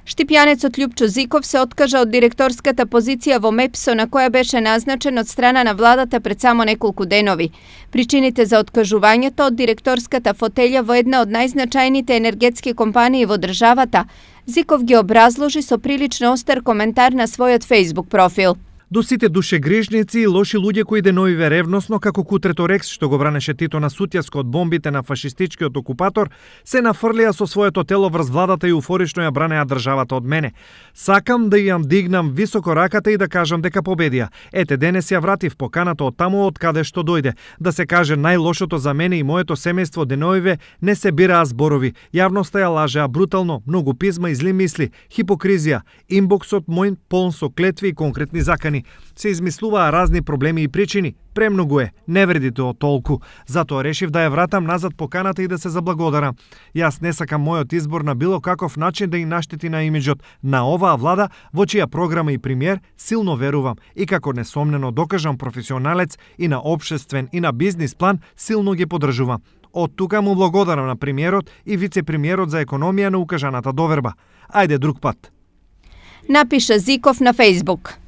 Штипјанецот Љупчо Зиков се откажа од директорската позиција во МЕПСО на која беше назначен од страна на владата пред само неколку денови. Причините за откажувањето од директорската фотелја во една од најзначајните енергетски компании во државата, Зиков ги образложи со прилично остар коментар на својот Facebook профил. До сите душегрижници и лоши луѓе кои деновиве ревносно, како Кутрето Рекс, што го бранеше Тито на Сутјаско од бомбите на фашистичкиот окупатор, се нафрлија со своето тело врз владата и уфорично ја бранеа државата од мене. Сакам да јам дигнам високо раката и да кажам дека победија. Ете, денес ја вратив поканата од таму од каде што дојде. Да се каже најлошото за мене и моето семејство деновиве не се бираа зборови. Јавноста ја лажеа брутално, многу пизма и зли мисли, хипокризија, инбоксот мој полн со клетви и конкретни закани. Се измислуваа разни проблеми и причини. Премногу е, не вреди тоа толку. Затоа решив да ја вратам назад поканата и да се заблагодарам. Јас не сакам мојот избор на било каков начин да и наштети на имиџот на оваа влада, во чија програма и премиер силно верувам и како несомнено докажам професионалец и на општествен и на бизнис план силно ги поддржувам. Од тука му благодарам на премиерот и вице-премиерот за економија на укажаната доверба. Ајде друг пат. Напиша Зиков на Facebook.